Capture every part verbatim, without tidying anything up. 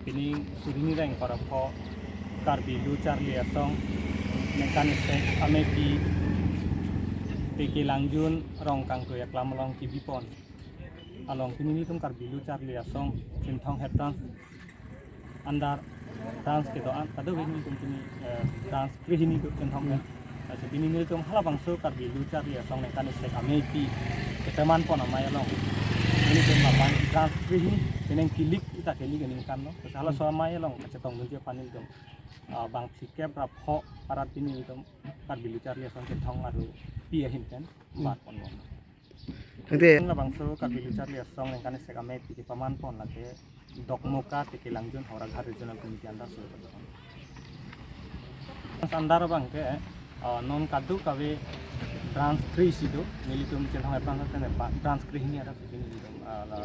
Pining suri hini ra ingkoi ra pho Karbi Lo Charli Asong ningkan isi amepi Teke Langjun Rongkangtui aklam along kebipon along pini nelitum Karbi Lo Charli Asong Chinthong Head Branch under branch kedo-an, kadokave nelitum pini, eh, branch krehini do Chinthong pen. Lasi pini nelitum halabangso Karbi Lo Charli Asong ningkan isi amepi kepaman pon amei along nelitum laban branch krehini penang kilik ita kilik ningkan lo. Lasi halaso amei along kachetongdunji aphan nelitum, ah, bang phlikep ra pho arat pini nelitum Karbi Lo Charli Asong Chinthong arupi ahin pen bat pon lo. Tangte labangso Karbi Lo Charli Asong ningkan isi amepi kepaman pon lake Dokmoka Teke Langjun Howraghat Regional Committee under so. Under abangke, ah, non kadokave branch kre-isi do, nelitum Chinthong Head Branch pen ba-, branch krehini arat si pini nelitum, ah, la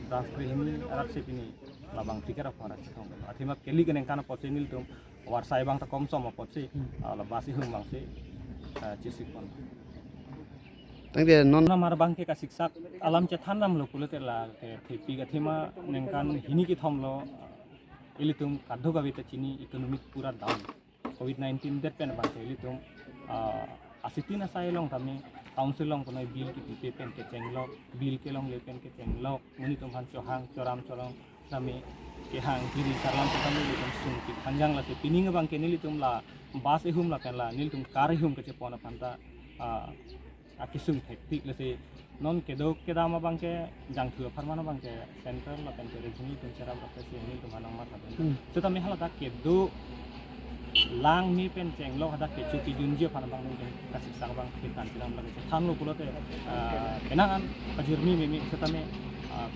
branch krehini arat si pini labang phlikep ra pho arat chetong. Athema kilik ningkan apotsi nelitum varsai abang ta komsom apotsi, ah, la bus ihum abangsi, ah, chesik pon. Tangte non namar abangke kasiksak alam chethan damlo pulote lake thepi kathema ningkan hini kethom lo, ilitum kadokave ta chini economic pura down. Covid nineteen det pen abangke ilitum, ah, asitin asai along tame council along konoi bill kepipe pen kechenglok, bill kelongle pen kechenglok, monit atum aphan chohang choram cholong tame kehang kiri karlam tame ilitum sungpik hangjang. Lasi pining abangke nelitum la bus ihum lapen la nelitum car ihum kachepon aphan ta, ah, akesung thektik. Lasi non kedo kedam abangke jangthu apharman abangke central lapen ke regional pen cherap rap si nelitum anang mat lapen. Hmm. Setame hala ta kedo lang me pen chenglok hadak kecho kejunji aphan abang nelitum kasiksak abang kitan kilam lake chethan lo pulote, ah, kenangan pajirmi meme setame, ah,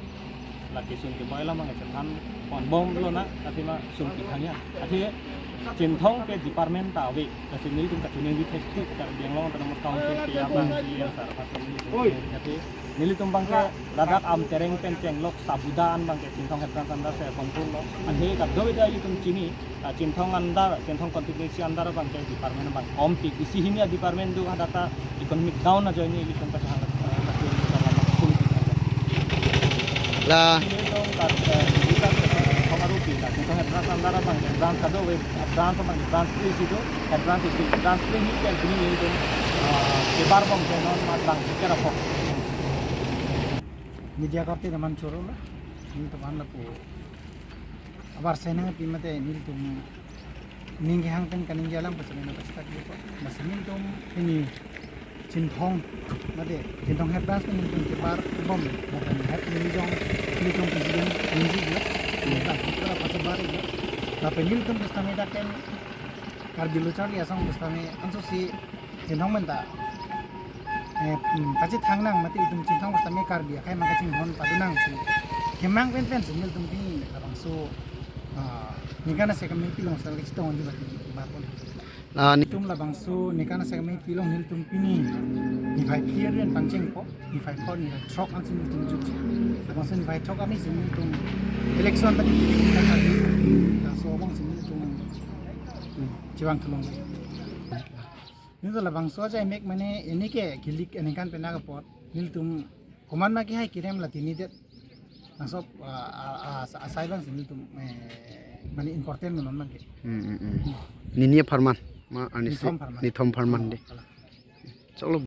lake sun keboi alam abang chethan pon bomlo na, athema sungpik hanya. Athe Chinthong ke department ta ave, lasi nelitum kachiningri thektik Karbi Anglong Autonomous Council ke abang si yang sarap asal nelitum. Athe nelitum abangke ladak Amtereng pen chenglok sabuda an abangke Chinthong Head Branch under si control lo. Anhe kadokave ta ilitum chini, ah, Chinthong under, Chinthong constituency under abangke department abang kompik. Isi hini a-department do hadak ta economic down ajoine ilitum kachehang, ah, kachehang. La. Ilitum kat, eh, ilitum, eh, Chinthong arupi la Chinthong Head Branch under abangke branch kadokave, branch abangke branch kre-isi do, Head Branch isi, branch krehini pen pini ilitum, ah, kebar bom ke non mat bang kerapok. Media korte daman choro la, nelitum aphan lapu avarsai nangpi mate nelitum ning kehang pen kaningje alam pasamen apa sita ko. Masi nelitum pini Chinthong mate Chinthong Head Branch pen nelitum kebar bom, lapen head neli jong, nelitum president neli jong, nelitum kebar bom. Lapen nelitum pesta me dak pen Karbi Lo Charli Asong pesta me anso si Chinthong pen ta, eh, hmm, pachethang nang mate itum Chinthong basta me Karbi akhei mang kachinghon padu nang si kemang pen pen si nelitum pini labangso, ah, ningkan isi amepi along si kachetongji bat, bat pon. La ni- Nelitum labangso ningkan isi amepi along nelitum pini niphai phli ri an pangchengpo, niphai pho niphai throk ansi nelitum jut. Labangso niphai throk arni si nelitum election tadi labangso abang si nelitum, hmm, chevang thulong. Nelitum labangso ajai mek mane ini ke kilik aningkan pen nangkepot. Nelitum komat ma kehai kerem la tinidet. Laso, ah, ah, ah, sa-, asai abang si nelitum, eh, mane important non abangke. Hmm, hmm, hmm. Nini apharman ma arnisi. Nithom apharman. Nithom apharman de. Oh, kalang. Choklo.